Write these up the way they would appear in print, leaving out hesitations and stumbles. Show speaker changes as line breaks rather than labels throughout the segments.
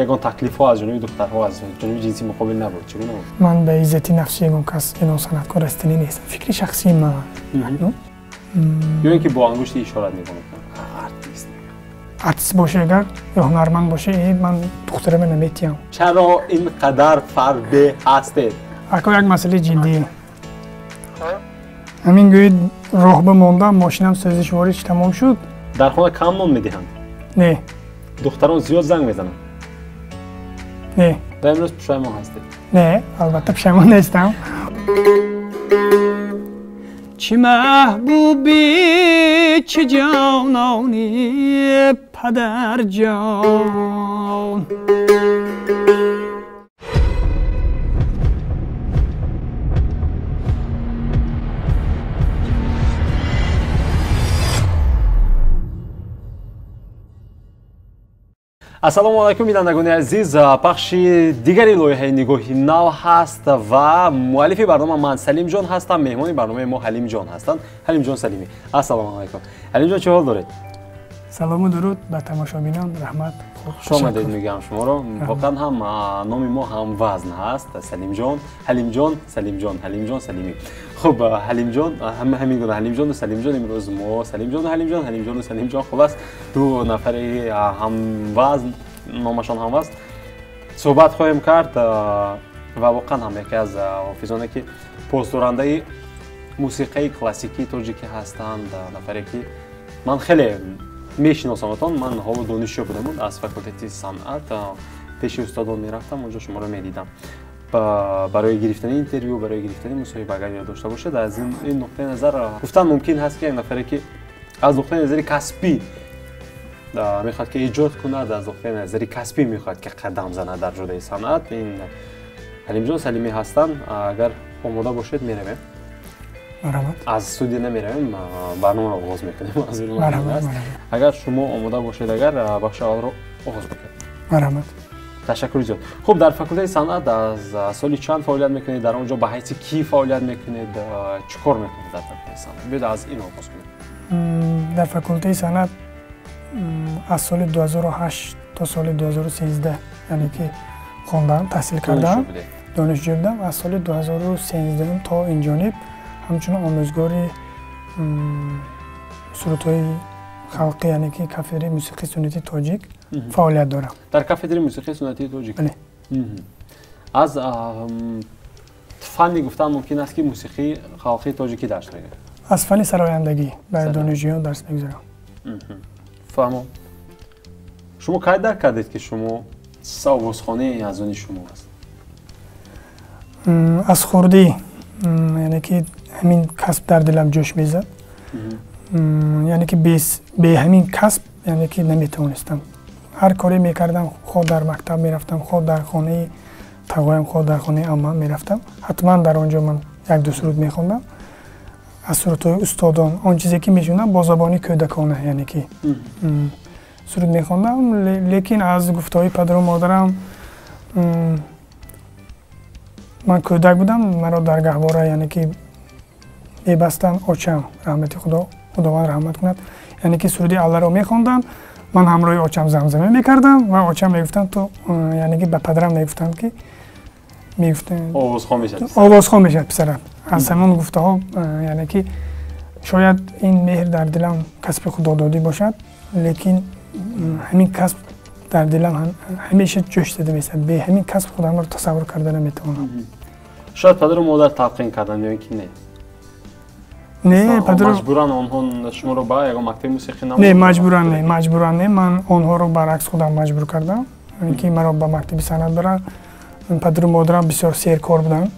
Ягон таклифҳо аз ҷониби духтарҳо, аз ҷониби ҷинси муқобил набуд? Чӣ гуна буд?
Ман ба иззати нафси ягон кас, ягон санъаткор растанӣ нестам. Фикри шахсии ман.
Ё ин ки бо ангушти ишорат нигоҳ мекунам. Артист.
Артист боше агар ё ҳунарманд боше, ман духтарама наметиҳам.
Чаро ин қадар фарбе ҳастед?
Ако, як масъалаи ҷиддӣ. Ҳамин гӯед, роҳ бимондам, мошинам сӯзишвориш тамом шуд.
Дар хона кам нон медиҳанд?
Не.
Духтарон зиёд занг мезананд?
Не.
Ва имрӯз пушаймон ҳастед?
Не, албатта пушаймон нестам. Чӣ маҳбубӣ, чӣ ҷонони падарҷон.
Ассалому алайкум, бинандагони азиз. Пахши дигари лоиҳаи Нигоҳи нав ҳаст ва муаллифи барнома ман Салимҷон ҳастам. Меҳмони барномаи мо Ҳалимҷон ҳастанд. Ҳалимҷон Салимӣ. Ассалому алайкум. Ҳалимҷон, чӣ ҳол доред?
Салому дуруд ба тамошобинон, раҳмат.
Хуш омадед мегӯям шуморо. Воқеан ҳам номи мо ҳамвазн ҳаст. Салимҷон, Ҳалимҷон, Салимҷон, Ҳалимҷон Салимӣ. Хуб, Ҳалимҷон, ҳамин гуна Ҳалимҷону Салимҷон. Имрӯз мо Салимҷону Ҳалимҷон, Ҳалимҷону Салимҷон, хулас ду нафари ҳамвазн, номашон ҳамвазн суҳбат хоҳем кард ва воқеан ҳам яке аз ҳофизоне ки посдорандаи мусиқаи классикии тоҷикӣ ҳастанд, нафаре ки ман хеле мешиносаматон. Ман ҳоло донишҷӯ будам, аз факултети санъат пеши устодон мерафтам, онҷо шуморо медидам барои гирифтани интервю, барои гирифтани мусоҳиба. Агар ёд дошта бошед, аз ин нуқтаи назар гуфтан мумкин ҳаст, ки як нафаре ки аз нуқтаи назари касбӣ мехоҳад ки эҷод кунад, аз нуқтаи назари касбӣ мехоҳад ки қадам занад дар ҷодаи санъат, ин Ҳалимҷон Салимӣ ҳастанд. Агар омода бошед, меравем. Аз студия намеравем, барномаро оғоз мекунем. Агар шумо омода бошед, агар бахши аввалро оғоз мекунем.
Марҳамат.
Ташаккури зиёд. Хуб, дар факултети санъат аз соли чанд фаъолият мекунед? Дар он ҷо ба ҳайси кӣ фаъолият мекунед? Чӣ кор мекунед дар факултети санъат? Биёед аз ин оғоз кунем.
Дар факултети санъат аз соли 2008 то соли 2013, яъне ки хондам, таҳсил кардам, донишҷӯ будам. Аз соли 2013 то ин ҷониб ҳамчун омӯзгори сурудҳои халқӣ, яъне ки кафедраи мусиқии суннатии тоҷик фаъолият дорам.
Дар кафедраи мусиқии суннатии тоҷик?
Бале.
Аз фанни гуфтан мумкин аст ки мусиқии халқии тоҷикӣ дарс мегӯяд?
Аз фанни сарояндагӣ ба донишҷӯён дарс мегузарам.
Фаҳмом. Шумо кай дарк кардед, ки шумо овозхонии аз они шумо аст?
Аз хурдӣ, яъне ки ҳамин касб дар дилам ҷӯш мезад, яъне ки бе ҳамин касб, яъне ки наметавонистам. Ҳар коре мекардам, хоҳ дар мактаб мерафтам, хоҳ дар хонаи тағоям, хоҳ дар хонаи аммам мерафтам, ҳатман дар он ҷо ман як-ду суруд мехондам аз сурудҳои устодон. Он чизе ки мешунам бо забони кӯдакона, яъне ки суруд мехондам. Лекин аз гуфтаҳои падару модарам, ман кӯдак будам, маро дар гаҳвора, яъне ки мебастанд. Очам, раҳмати худо, худованд раҳмат кунад, яъне ки суруди Алларо мехонданд, ман ҳамроҳи очам замзама мекардам ва очам мегуфтанд то, яъне ки ба падарам мегуфтанд ки мегуфтанд
овозхон мешавад,
овозхон мешавад писарам. Аз ҳамон гуфтаҳо, яъне ки шояд ин меҳр дар дилам касби худододӣ бошад, лекин ҳамин касб дар дилам ҳамеша ҷӯш зада месад. Бе ҳамин касб худамро тасаввур карда наметавонам.
Шояд падару модар талқин карданд ё ин ки не?
Не, падару
маҷбуран онҳо шуморо ба ягон мактаби мусиқӣ
намуданд? Не, маҷбуран не, маҷбуран не. Ман онҳоро баръакс худам маҷбур кардам, ки маро ба мактаби санъат баранд. Падару модарам бисёр серкор буданд.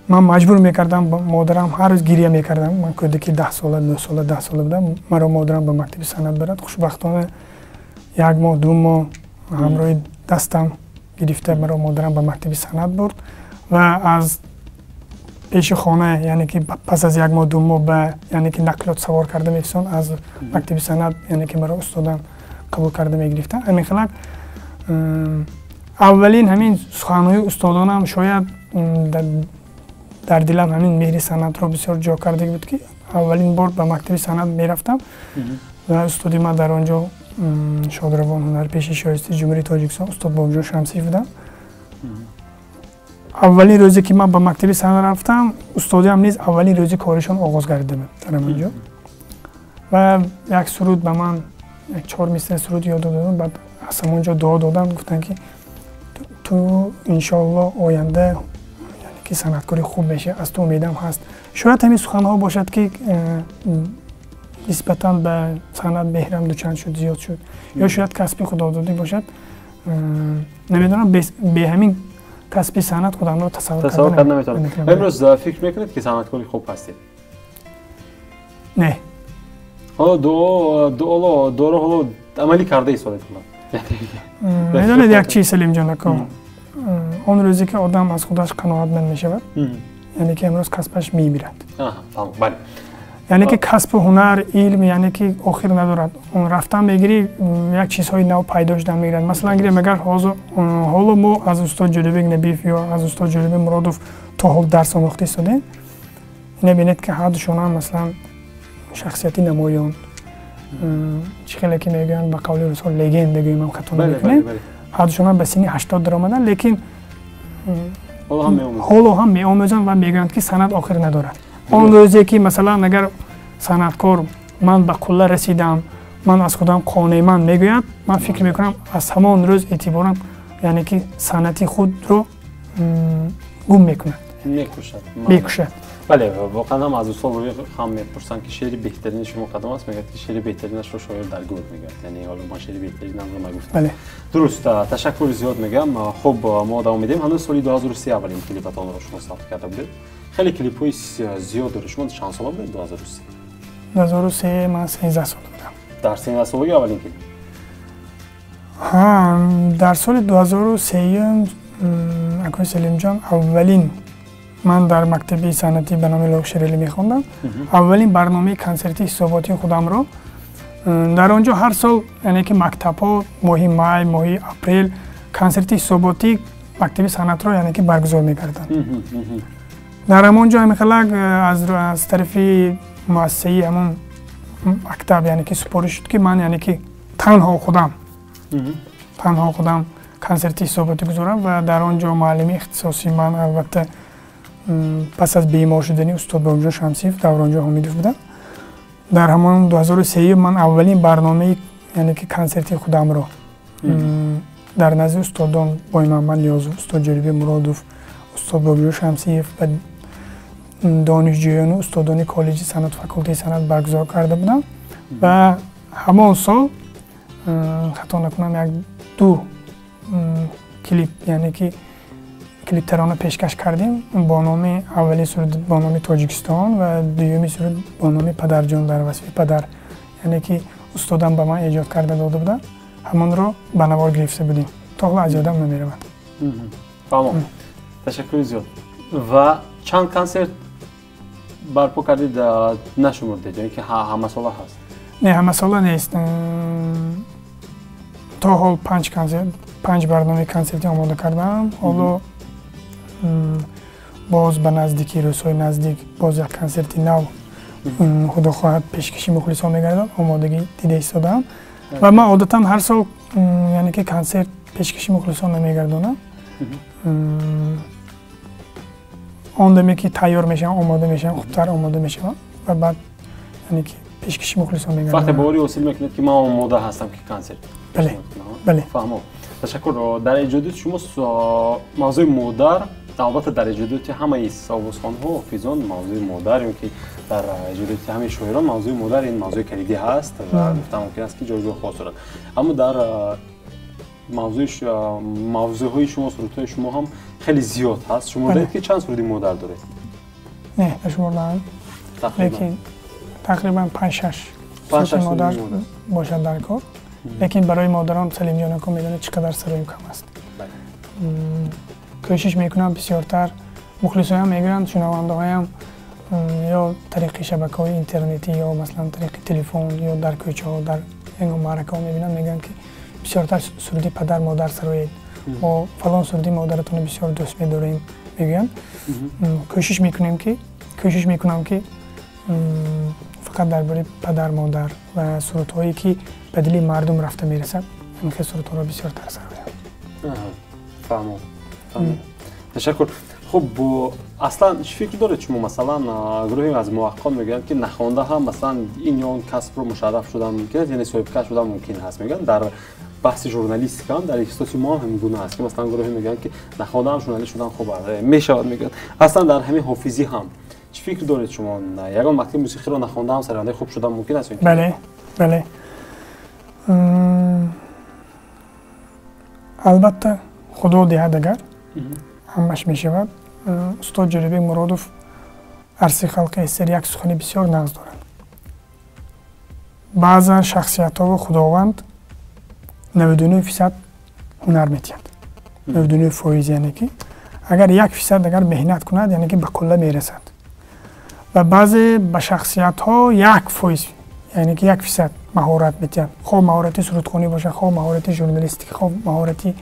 Ман маҷбур мекардам, модарам ҳар рӯз гиря мекардам. Ман кӯдаки 10 сола, 9 сола, 10 сола будам, маро модарам ба мактаби санъат барад. Хушбахтона як моҳ, 2 моҳ ҳамроҳи дастам гирифта маро модарам ба мактаби санъат бурд ва аз пеши хона, яъне ки пас аз як моҳ, 2 моҳ ба, яъне ки нақлиёт савор карда мефисон аз мактаби санъат, яъне ки маро устодам қабул карда мегирифтанд. Ҳамин хелак аввалин ҳамин суханҳои устодонам шояд дар дилам ҳамин меҳри санъатро бисёр ҷо карда буд, ки аввалин бор ба мактаби санъат мерафтам ва устоди ман дар он ҷо шодравон ҳунарпеши шоистаи Ҷумҳурии Тоҷикистон устод Бобоҷон Шамсиев будам. Аввалин рӯзе ки ман ба мактаби санъат рафтам, устодиам низ аввалин рӯзи коришон оғоз гардида буд дар ҳамон ҷо. Ва як суруд ба ман, як 4 мисра суруд ёд доданд, баъд аз ҳамон ҷо дуо доданд, гуфтанд ки ту иншоаллоҳ оянда яъне ки санъаткори хуб мешавӣ, аз ту умедам ҳаст. Шояд ҳамин суханҳо бошад ки нисбатан ба санъат меҳрам дучанд шуд, зиёд шуд, ё шояд касби худододӣ бошад, намедонам, бе ҳамин касби санъат худамро тасаввур
карда наметавонам. Имрӯз фикр мекунед ки санъаткори хуб ҳастед?
Не.
Ҳоло дуоро ҳоло амалӣ карда истодед?
Медонед як чиз, Салимҷон ако, он рӯзе ки одам аз худаш қаноатманд мешавад, яъне ки имрӯз касбаш мемирад.
Бале.
Яъне ки касбу ҳунар, илм, яъне ки охир надорад. Он рафтан мегирӣ, як чизҳои нав пайдо шудан мегирад. Масалан гирем, агар ҳоло мо аз устод Ҷӯрабек Набиев ё аз устод Ҷӯрабек Муродов то ҳол дарс омӯхта истодем, ина бинед ки ҳардушонам масалан шахсияти намоён, чӣ хеле ки мегӯянд ба қавли русҳо легенда гӯем ҳам хато намекунем, ҳардушонам ба синни 80 даромаданд, лекин ҳоло ҳам меомӯзанд ва мегӯянд ки санъат охир надорад. Он рӯзе ки масалан агар санъаткор ман ба қулла расидам, ман аз худам қонеъманд мегӯяд, ман фикр мекунам аз ҳамон рӯз эътиборам яъне ки санъати худро гум мекунад, мекушад.
Бале, воқеан ҳам аз устод ҳам мепурсанд ки шеъри беҳтарини шумо кадом аст, мегӯяд ки шеъри беҳтаринашро шоир дар гӯр мегӯяд, яъне ҳоло ман шеъри беҳтаринамро нагуфтам. Дуруст, ташаккури зиёд мегӯям. Хуб, мо давом медиҳем. Ҳанӯз соли 2003 аввалин клипатонро шумо сабт карда будед. Хеле клипҳои зиёд доред. Шумо чанд сола будед 2003?
2003 ман 13 сола будам.
Дар 13 солагӣ аввалин клип?
Ҳа, дар соли 2003 акои Салимҷон аввалин ман дар мактаби санъатӣ ба номи Лоиқ Шералӣ мехондам. Аввалин барномаи консертии ҳисоботии худамро дар он ҷо ҳар сол, яъне ки мактабҳо моҳи май, моҳи апрел консерти ҳисоботии мактаби санъатро яъне ки баргузор мекарданд. Дар ҳамон ҷо ҳамихелак аз тарафи муассисаи ҳамон мактаб яъне ки супориш шуд ки ман яъне ки танҳо худам консерти ҳисоботӣ гузорам ва дар он ҷо муаллими ихтисосии ман албатта пас аз бемор шудани устод Бобоҷон Шамсиев Давронҷон Ҳомидов будам. Дар ҳамон 2003 ман аввалин барномаи яъне ки консерти худамро дар назди устодон Боймамад Ниёзов, устод Ҷӯрабек Муродов, устод Бобоҷон Шамсиев ва донишҷӯёну устодони коллеҷи санъат, факултаи санъат баргузор карда будам ва ҳамон сол хато накунам як ду клип, яъне ки клиптарона пешкаш кардем бо номи аввали суруд бо номи Тоҷикистон ва дуюми суруд бо номи Падарҷон дар васфи падар, яъне ки устодам ба ман эҷод карда дода буданд, ҳамонро ба навор гирифта будем. То ҳол аз ёдам намеравад.
Фаҳмом, ташаккури зиёд. Ва чанд консерт барпо кардед, нашумурдед ё ин ки ҳамасола ҳаст?
Не, ҳамасола нест. То ҳол 5 барномаи консертӣ омода кардам. Ҳоло боз ба наздикӣ, рӯзҳои наздик боз як консерти нав худо хоҳад пешкаши мухлисон мегардад, омодагӣ дида истодаам. Ва ман одатан ҳар сол яъне ки консерт пешкаши мухлисон намегардонам. Он даме ки тайёр мешавам, омода мешавам, хубтар омода мешавам ва баъд яъне ки пешкаши мухлисон мегардонам.
Вақте боварӣ ҳосил мекунед ки ман омода ҳастам ки консерт?
Бале, бале.
Фаҳмом. Ташаккур. Дар эҷодиёти шумо мавзӯи модар, албатта дар эҷодиёти ҳамаи овозхонҳо, ҳофизон мавзӯи модар ё ки дар эҷодиёти ҳамаи шоирон мавзӯи модар ин мавзӯи калидӣ ҳаст ва гуфта мумкин аст ки ҷойгоҳи хос дорад. Аммо дар мавзӯъҳои шумо, сурудҳои шумо ҳам хеле зиёд ҳаст. Шумо доред ки чанд суруди модар доред?
Не, нашумурдаам, лекин тақрибан 5-6 суруди модар бошад дар кор. Лекин барои модарон Салимҷон ако медонед чӣ қадар сароим кам аст. Кӯшиш мекунам бисёртар, мухлисоям мегӯянд, шунавандаҳоям ё тариқи шабакаҳои интернетӣ ё масалан тариқи телефон ё дар кӯчаҳо, дар ягон маъракаҳо мебинам, мегӯянд ки бисёртар суруди падар модар сароед, мо фалон суруди модаратонро бисёр дӯст медорем мегӯянд. Кӯшиш мекунам ки фақат дар бораи падар модар ва сурудҳое ки ба дили мардум рафта мерасад, ҳамин хел сурудҳоро бисёртар сароям.
Фаҳмом. Ташаккур. Хуб, аслан чӣ фикр доред шумо? Масалан, гурӯҳе аз муҳаққиқон мегӯянд, ки нахонда ҳам масалан ин ё он касбро мушарраф шудан мумкин аст, яъне соҳибкасб шудан мумкин ҳаст. Мегӯянд дар баҳси журналистика ҳам дар эҳсоси мо ҳам ҳамин гуна аст, ки масалан гурӯҳе мегӯянд, ки нахонда ҳам журналист шудан хуб аст, мешавад, мегӯянд. Аслан дар ҳамин ҳофизӣ ҳам чӣ фикр доред шумо? Ягон мактаби мусиқиро нахонда ҳам сарояндаи хуб шудан мумкин аст?
Бале, бале, албатта, Худо диҳад, агар ҳамаш мешавад. Устод Ҷӯрабек Муродов, арси халқи СССР, як сухани бисёр нағз дорад: баъзан шахсиятҳоро Худованд 99% ҳунар метиҳад, 99%, яъне ки агар 1% агар меҳнат кунад, яъне ки ба қулла мерасад, ва баъзе ба шахсиятҳо 1%, яъне ки 1% маҳорат метиҳад, хоҳ маҳорати сурудхонӣ бошад, хоҳ маҳорати журналистика, хоҳ маҳорати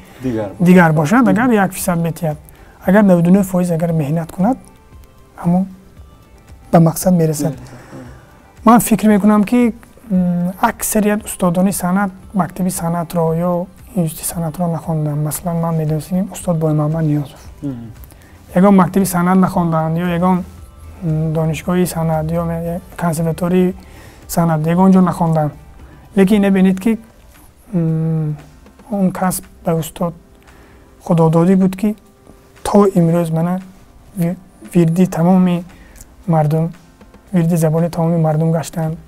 дигар бошад, агар 1% метиҳад, агар 99% агар меҳнат кунад, ҳамон ба мақсад мерасад. Ман фикр мекунам, ки аксарият устодони санъат мактаби санъатро ё институти санъатро нахонданд. Масалан, ман медонистем, устод Боймуҳаммад Ниёзов ягон мактаби санъат нахонданд ё ягон донишгоҳи санъат ё консерватории санъат ягон ҷо нахонданд, лекин набинед, ки он касб ба устод худододӣ буд, ки то имрӯз мана вирди тамоми мардум, вирди забони тамоми мардум гаштанд.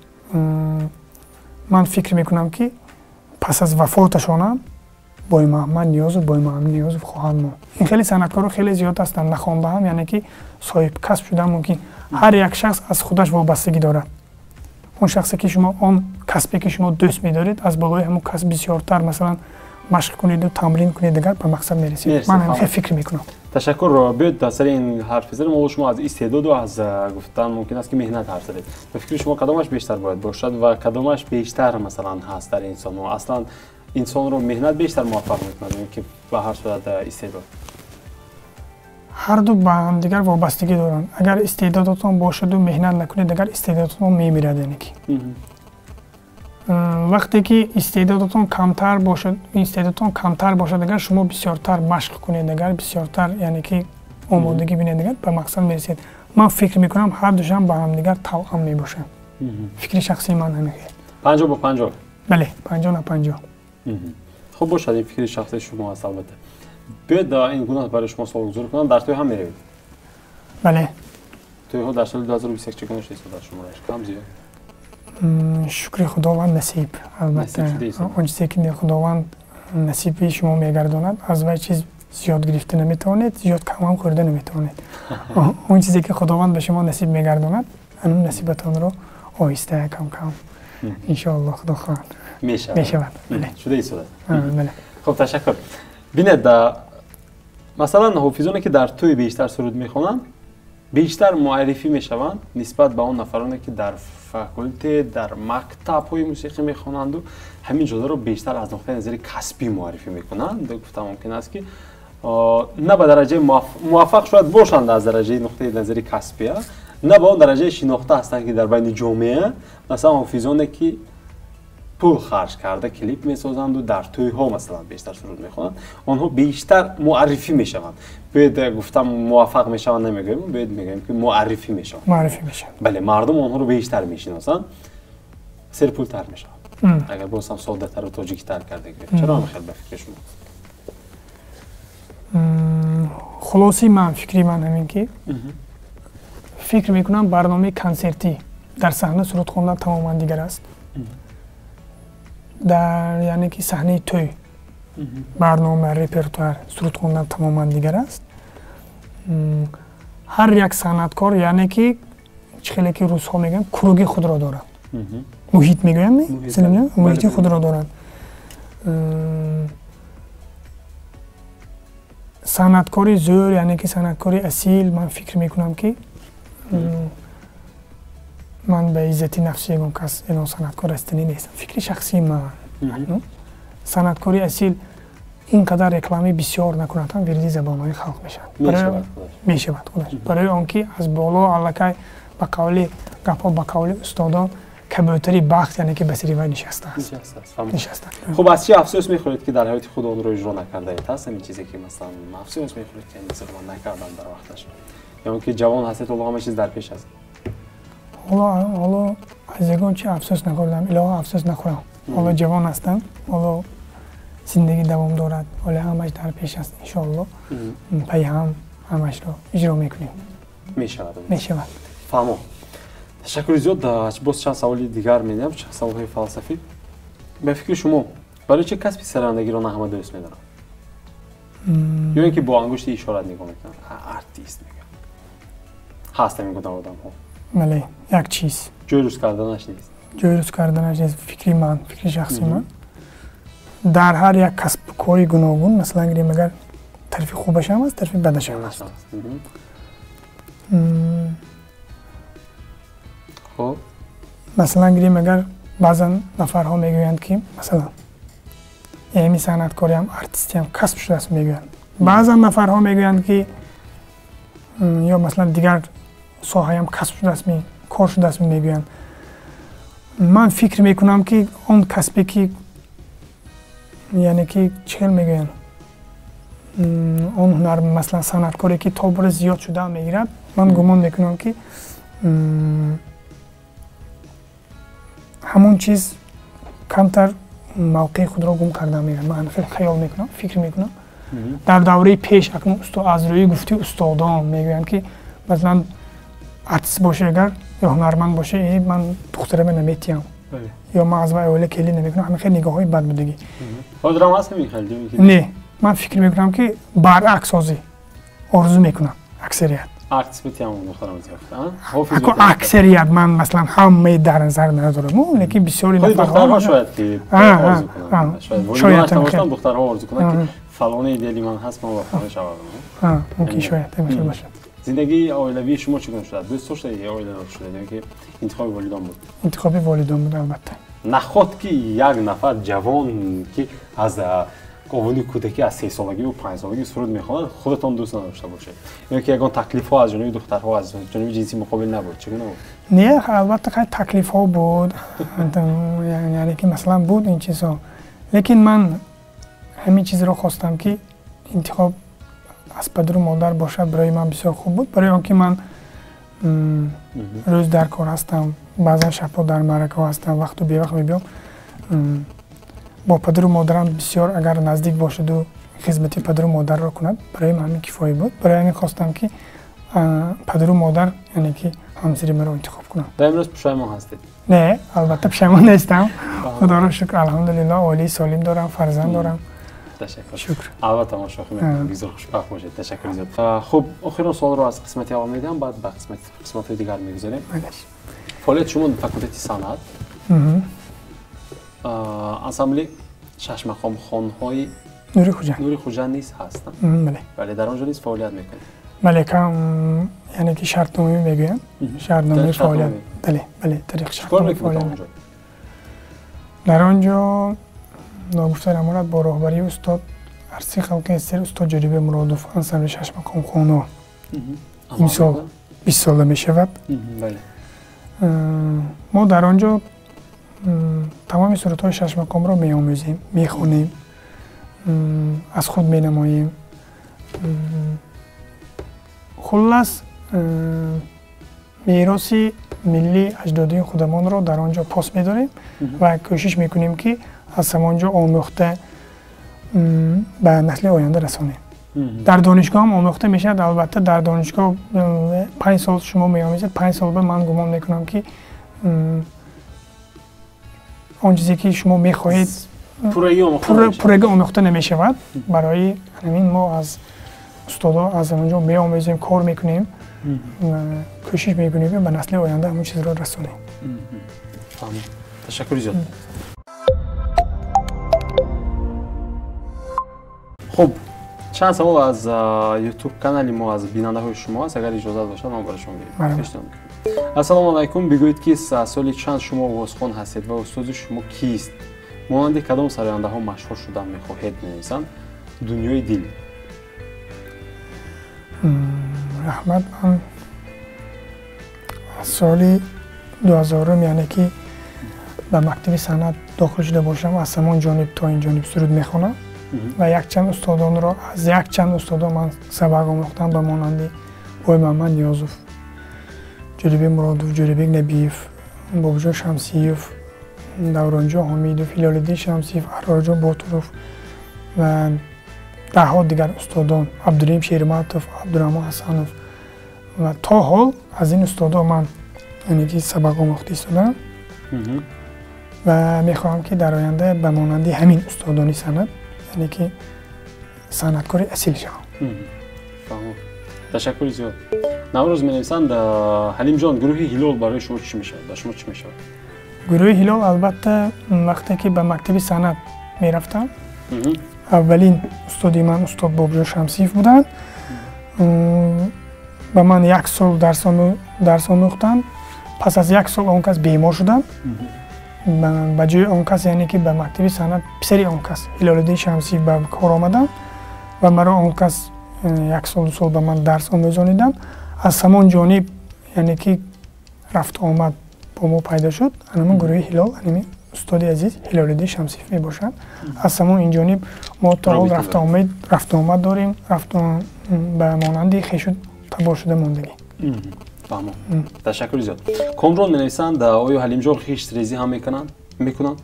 Ман фикр мекунам, ки пас аз вафоташонам Боймуҳаммад Ниёзов Боймуҳаммад Ниёзов хоҳанд монд. Ин хеле санъаткоро хеле зиёд ҳастанд, нахонда ҳам, яъне ки соҳибкасб шудан мумкин. Ҳар як шахс аз худаш вобастагӣ дорад. Он шахсе ки шумо, он касбе ки шумо дӯст медоред, аз болои ҳамон касб бисёртар, масалан, машқ кунеду тамрин кунед, дигар ба мақсад мерасед. Ман ҳамин хел фикр мекунам.
Ташаккур. Биёед, дар сари ин ҳарф бизанем. Ҳоло шумо аз истеъдоду аз гуфтан мумкин аст, ки меҳнат ҳарф задед. Ба фикри шумо, кадомаш бештар бояд бошад ва кадомаш бештар, масалан, ҳаст дар инсонҳо? Аслан инсонро меҳнат бештар муваффақ мекунад ё ки ба ҳар сурат истеъдод?
Ҳарду ба ҳамдигар вобастагӣ доранд. Агар истеъдодатон бошаду меҳнат накунед, агар истеъдодатон мемирад. Яъне ки вақте ки истеъдодатон камтар бошад, истеъдодатон камтар бошад, агар шумо бисёртар машқ кунед, агар бисёртар, яъне ки омодагӣ бинед, агар ба мақсад мерасед. Ман фикр мекунам, ҳардушам ба ҳамдигар тавъам мебошанд. Фикри шахсии ман ҳамин хел.
50 ба 50.
Бале, 50 на 50.
Хуб бошад, ин фикри шахсии шумо аст, албатта. Биёед, ин гуна барои шумо суолгузорӣ кунам: дар тӯй ҳам меравед?
Бале.
Тӯйҳо дар соли 2021 чӣ гуна шуда истодаст? Шуморааш кам, зиёд?
Шукри Худованд, насиб, албатта. Он чизе ки Худованд насиби шумо мегардонад, аз вай чиз зиёд гирифта наметавонед, зиёд камам хӯрда наметавонед. Он чизе ки Худованд ба шумо насиб мегардонад, анун насибатонро оҳиста, кам кам, иншоалло, Худо хоҳад, мешавад.
Шуда истодааст. Хуб, ташаккур. Бинед, масалан, ҳофизоне ки дар тӯй бештар суруд мехонанд, бештар муаррифӣ мешаванд нисбат ба он нафароне, ки дар факултет, дар мактабҳои мусиқӣ мехонанду ҳамин ҷодаро бештар аз нуқтаи назари касбӣ муаррифӣ мекунанд. Гуфта мумкин аст, ки на ба дараҷаи муваффақ шояд бошанд аз дараҷаи нуқтаи назари касбия, на ба он дараҷаи шинохта ҳастанд, ки дар байни ҷомеа, масалан, ҳофизоне ки пул харҷ карда клип месозанду дар тӯйҳо, масалан, бештар суруд мехонанд, онҳо бештар муаррифӣ мешаванд. Биёед, гуфтам, муваффақ мешаванд намегӯем, биёед мегӯем, ки муаррифӣ мешаванд.
Муаррифӣ мешаванд.
Бале, мардум онҳоро бештар мешиносанд, серпултар мешаванд. Агар боз ҳам соддатару тоҷикитар карда гӯем, чаро ҳам хел ба фикри шумо?
Хулосаи ман, фикри ман ҳамин ки фикр мекунам, барномаи консертӣ, дар саҳна суруд хондан тамоман дигар аст, дар, яъне ки, саҳнаи тӯй барнома, репертуар суруд хондан тамоман дигар аст. Ҳар як санъаткор, яъне ки чӣ хеле ки русҳо мегӯянд, круги худро дорад, муҳит мегӯянд, муҳити худро доранд. Санъаткори зӯр, яъне ки санъаткори асил, ман фикр мекунам, ки ман ба иззати нафси ягон кас, ягон санъаткор растанӣ нестам, фикри шахсии ман, санъаткори асил ин қадар реклами бисёр накунад ҳам, вирди забонҳои халқ мешавад, мешавад худаш, барои он ки аз боло аллакай, ба қавли гапҳо, ба қавли устодон, Кабӯтари бахт яъне ки ба сари вай нишастааст.
Хуб, аз чи афсӯс мехӯред, ки дар ҳаёти худ онро иҷро накардаед? Ҳаст ҳамин чизе, ки масалан афсӯс мехӯред, ки ин чизро ман накардам дар вақташ? Ё ки ҷавон ҳастед, ҳоло ҳама чиз дар пеш аст?
Ҳоло аз ягон чи афсӯс нахӯрдам, илоҳо афсӯс нахӯрам. Ҳоло ҷавон ҳастам, ҳоло зиндагӣ давом дорад, ҳоло ҳамаш дар пеш аст, иншоалло пайи ҳам ҳамашро иҷро мекунем.
Мешавад.
Мешавад.
Фаҳмо. Ташаккури зиёд. Боз чанд саволи дигар медиҳам, чанд саволҳои фалсафӣ. Ба фикри шумо, барои чӣ касби сарандагиро на ҳама дӯст медоранд? Ё ин ки бо ангушти ишорат нигоҳ мекунанд? Артист мегӯянд. Ҳаст ҳамин гуна одамҳо.
Бале, як чиз.
Ҷои рӯз карданаш нест.
Ҷои рӯз карданаш нест. Фикри ман, фикри шахси ман. Дар ҳар як касбу кори гуногун, масалан гирем, агар тарафи хубаш ҳам аст, тарафи бадаш ҳам аст. Масалан гирем, агар баъзан нафарҳо мегӯянд, ки масалан ҳамин санъаткориам, артистиам касб шудааст мегӯянд. Баъзан нафарҳо мегӯянд, ки ё масалан дигар соҳаям касб шудааст, кор шудааст мегӯянд. Ман фикр мекунам, ки он касбе ки яъне ки чӣ хел мегӯянд, он ҳунар, масалан санъаткоре ки то бора зиёд шуда мегирад, ман гумон мекунам, ки ҳамон чиз камтар мавқеи худро гум карда мегирад. Ман хеле хаёл мекунам, фикр мекунам. Дар давраи пеш акнун аз рӯи гуфти устодон мегӯянд, ки масалан артист боше агар ё ҳунарманд боше, ман духтарама наметиҳам ё ман аз вай оила келин намекунам. Ҳамин хеле нигоҳҳои бад будагӣ.
Ҳозирам ҳаст ҳамин хел?
Не, ман фикр мекунам, ки баръакс ҳозир орзу мекунам аксарият.
Артист битиҳам духтарам
зиёд? Аксарият, ман масалан ҳамаи дар назар надорам, лекин бисёри
нафарҳо шояд ки орзу кунанд. Шояд волидонаш духтарҳо орзу кунанд, ки фалоне дили ман ҳаст, ман ба хона шавам.
Мумкин шояд ҳамин хел бошад.
Зиндагии оилавии шумо чӣ гуна шудааст? Дӯст доштед оиладор шудед ё ки интихоби волидон буд?
Интихоби волидон буд, албатта.
Наход ки як нафар ҷавон, ки аз овони кӯдакӣ, аз 3-солагиву 5-солагӣ суруд мехонад, худатон дӯст надошта бошед? Ё ки ягон таклифҳо аз ҷониби духтарҳо, аз ҷониби ҷинси муқобил набуд? Чӣ гуна буд?
Не, албатта хай таклифҳо буд, яъне ки масалан буд ин чизҳо, лекин ман ҳамин чизро хостам, ки интихоб аз падару модар бошад, барои ман бисёр хуб буд, барои он ки ман рӯз дар кор ҳастам, баъзан шабҳо дар маъракаҳо ҳастам, вақту бевақт мебиём. Бо падару модарам бисёр агар наздик бошаду хизмати падару модарро кунад, барои ман ҳамин кифоя буд. Барои ҳамин хостам, ки падару модар, яъне ки ҳамсари маро интихоб кунанд.
Дар имрӯз пушаймон ҳастед?
Не, албатта пушаймон нестам. Худоро шукр, алҳамдулилло, оилаи солим дорам, фарзанд дорам.
Ташаккур.
Шукр.
Албатта мо шохӣ мекунем, бисёр хушбахт бошед. Ташаккур зиёд. Хуб, охирон суолро аз қисмати аввал медиҳам, баъд ба қисматҳои дигар мегузарем. Фаъолияти шумо факултети санъат, ансамбли шашмақомхонҳои
Нури Хуҷанд.
Нури Хуҷанд низ ҳаст?
Бале.
Бале, дар он ҷо низ фаъолият мекунед?
Бале, яъне ки шартномавӣ мегӯянд, шартномаи фаъолият. Бале, бале, тариқи шартномаи фаъолият. Дар он ҷо ногуфта намонад, бо роҳбарии устод арси халқи СССР устод Ҷорибек Муродов ансамбли шашмақомхонҳо имсол 20 сола мешавад. Мо дар он ҷо тамоми сурудҳои шашмақомро меомӯзем, мехонем, аз худ менамоем. Хуллас, мероси миллии аҷдодии худамонро дар он ҷо пос медорем ва кӯшиш мекунем, ки аз ҳамон ҷо омӯхта ба насли оянда расонем. Дар донишгоҳ ҳам омӯхта мешавад, албатта. Дар донишгоҳ 5 сол шумо меомӯзед, 5 сол ба ман гумон мекунам, ки он чизе ки шумо мехоҳед пурраги омӯхта намешавад. Барои ҳамин мо аз устодо аз он ҷо меомӯзем, кор мекунем, кӯшиш мекунем, ки ба насли оянда ҳамон чизро расонем.
Ташаккури зиёд. Хуб, чанд савол аз ютуб канали мо аз бинандаҳои шумо аст, агар иҷозат бошад, ман барои шумо пешниҳод мекунам. Ассалому алайкум, бигӯед, ки аз соли чанд шумо овозхон ҳастед ва устоди шумо кист? Монанди кадом сарояндаҳо машҳур шудан мехоҳед, менависанд Дунёи дил.
Раҳмат, ман аз соли 2000-ум, яъне ки ба мактаби санъат дохил шуда бошам, аз ҳамон ҷониб то ин ҷониб суруд мехонам ва якчанд устодонро аз якчанд устодон ман сабақ омӯхтам, ба монанди Бой Муҳаммад Ниёзов, Ҷӯрабек Муродов, Ҷӯрабек Набиев, Бобоҷон Шамсиев, Давронҷон Ҳомидов, Ҳилолиддин Шамсиев, Аҳрорҷон Ботуров ва даҳҳо дигар устодон, Абдураҳим Шерматов, Абдураҳмон Ҳасанов. Ва то ҳол аз ин устодон ман яъне ки сабақ омӯхта истодам ва мехоҳам ки дар оянда ба монанди ҳамин устодони санъат, яъне ки санъаткори асил шавам.
Фаҳмам. Ташаккури зиёд. Наврӯз менависанд: Ҳалимҷон, гурӯҳи Ҳилол барои шумо чӣ мешавад? Ба шумо чӣ мешавад?
Гурӯҳи Ҳилол албатта вақте ки ба мактаби санъат мерафтам, аввалин устоди ман устод Бобоҷон Шамсиев буданд. Ба ман як сол дарс омӯхтанд. Пас аз як сол он кас бемор шуданд. Ба ҷои он кас, яъне ки ба мактаби санъат писари он кас Ҳилолиддин Шамсиев ба кор омаданд ва маро он кас як сол ду сол ба ман дарс омӯзониданд. Аз ҳамон ҷониб яъне ки рафту омад бо мо пайдо шуд. Анамон гурӯҳи Ҳилол анами устоди азиз Ҳилолиддин Шамсиев мебошад. Аз ҳамон ин ҷониб мо то ҳол рафту омад дорем, ба монанди хешу табор шуда мондагӣ.
Фаҳмам. Ташаккури зиёд. Комрон менависанд: оё Ҳалимҷон хиштрезӣ ҳам мекунанд? Мекунанд?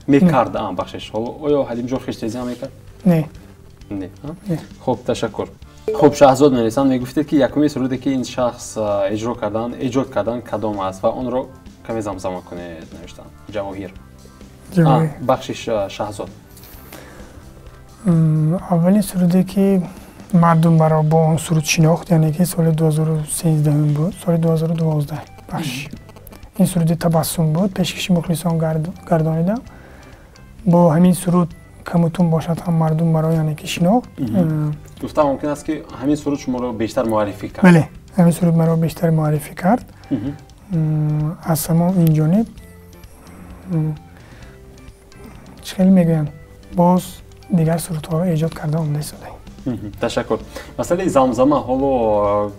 Мекард, бахшиш. Оё Ҳалимҷон хиштрезӣ ҳам мекард?
Не.
Не. Хуб, ташаккур. Хуб, Шаҳзод менависанд: мегуфтед ки якуми суруде ки ин шахс иҷро кардан, эҷод кардан кадом аст ва онро каме замзама кунед, навиштанд. Ҷавоҳир. Бахшиш, Шаҳзод.
Аввалин суруде ки мардум маро бо он суруд шинохт, яъне ки соли 2013 буд, соли 2012, бахшиш. Ин суруди Табассум буд, пешкаши мухлисон гардонидам. Бо ҳамин суруд камутун бошад ҳам мардум маро яъне ки шинохт.
Гуфта мумкин аст ки ҳамин суруд шуморо бештар муаррифӣ кард?
Бале, ҳамин суруд маро бештар муаррифӣ кард. Аз ҳамон ин ҷониб чӣ хеле мегӯянд, боз дигар сурудҳоро эҷод карда омода истодаем.
Ташаккур. Масъалаи замзама ҳоло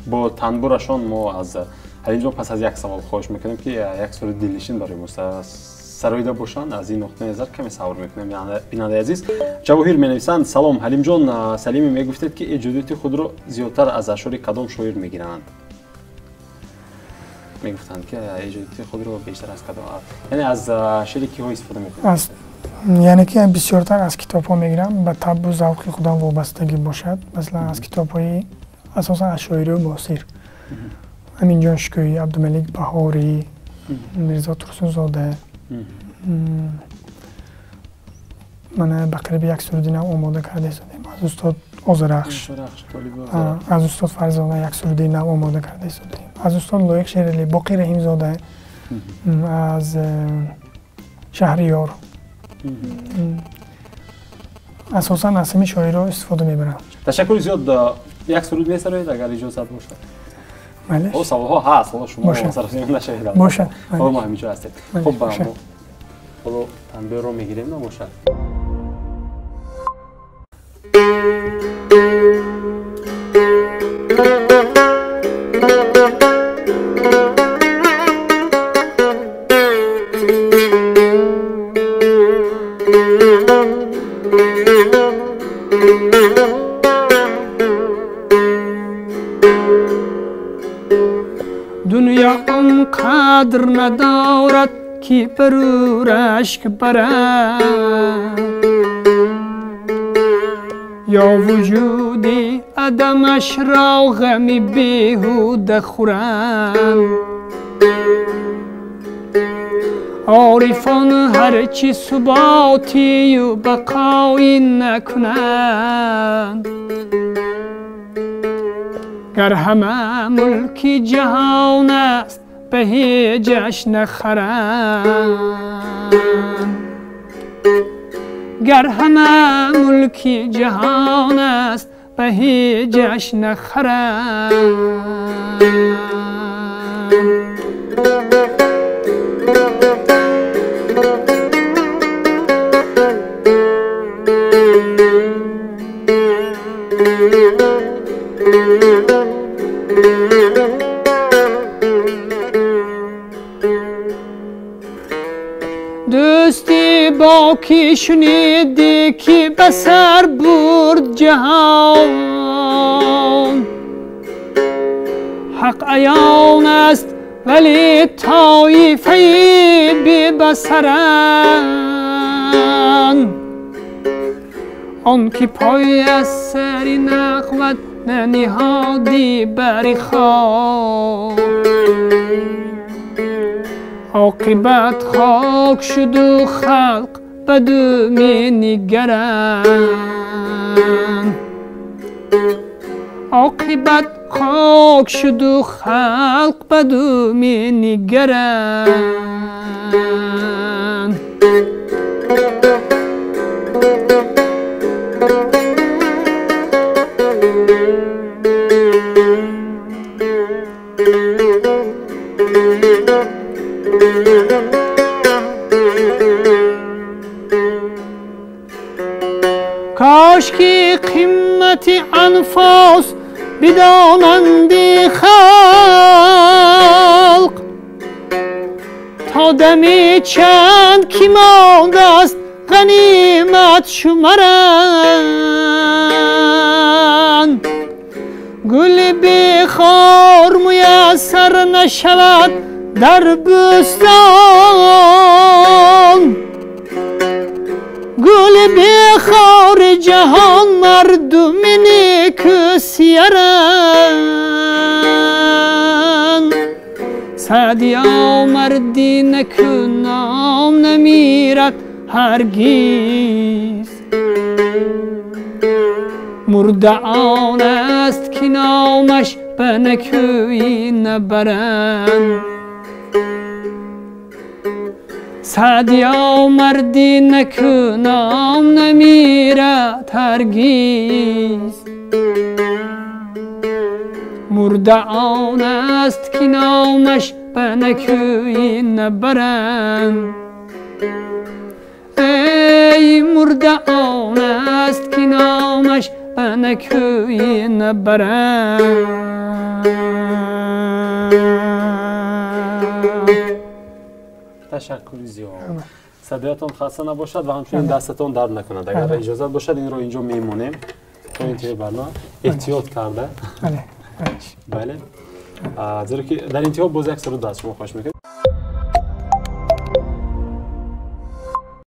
бо танбурашон мо аз Ҳалимҷон пас аз як савол хоҳиш мекунем ки як суруди дилнишин барои мо сароида бошанд. Аз ин нуқтаи назар каме сабр мекунем, бинандаи азиз. Ҷавоҳир менависанд: салом Ҳалимҷон Салимӣ, мегуфтед ки эҷодиёти худро зиёдтар аз ашъори кадом шоир мегиранд? Мегуфтанд ки эҷодиёти худро бештар аз кадом, яъне аз шеъри киҳо истифода мекунанд?
Яъне ки бисёртар аз китобҳо мегирам, ба табъу завқи худам вобастагӣ бошад. Масалан, аз китобҳои асосан аз шоириҳои муосир, Аминҷон Шукӯҳӣ, Абдумалик Баҳорӣ, Мирзо Турсунзода. Мана ба қариби як суруди нав омода карда истодем аз устод Озарахш, аз устод Фарзона як суруди нав омода карда истодем, аз устод Лоиқ Шералӣ, Боқӣ Раҳимзода, аз Шаҳриёр. Асосан аз ҳамин шоирҳо истифода мебарам.
Ташаккури зиёд. Як суруд месароед агар иҷозат бошад?
Бале.
Саволҳо ҳаст, ҳоло шумо саросима нашавед.
Бошад.
Ҳоло мо ҳаминҷо ҳастем. Хуб, ҳоло танбеҳро мегирем, набошад.
Дунё он қадр надорад ки бар ӯ рашк барад, ё вуҷуди адамашро ғами беҳуда хӯранд. Орифон ҳарчи суботию бақоӣ накунанд, гар ҳама мулки ҷаҳон аст ба ҳеҷаш нахаранд, гар ҳама мулки ҷаҳон аст ба ҳеҷаш нахаранд.
Бебоки шуниди ки ба сар бурд ҷаҳон. Ҳақ аён аст, вале тоифаи бебасаранд. Он ки пой аз сари нахват наниҳоди бари хок, оқибат хок шуду халқ ба ду менигаранд. Оқибат хок шуду халқ ба ду менигаранд. Кош ки қимати анфос бидонанди халқ, то дами чанд ки мондааст ғанимат шумаранд. Гули бехор муяссар нашавад дар бӯстон, гули бехори ҷаҳон мардуми некӯсияранд. Саъдиё марди неку ном намирад ҳаргиз, мурда он аст ки номаш ба некӯӣ набаранд. Саъдиё марди неку ном намирад ҳаргиз, мурда он аст ки номаш ба некӯӣ набаранд. Эй мурда он аст ки номаш ба некӯӣ набаранд.
Ташаккури зиёд. Садоятон хаста набошад ва ҳамчунин дастатон дард накунад. Агар иҷозат бошад, инро инҷо мемонем то интиҳои барнома, эҳтиёт карда. Бале, зеро ки дар интиҳо боз як суруд аз шумо хоҳиш мекунем.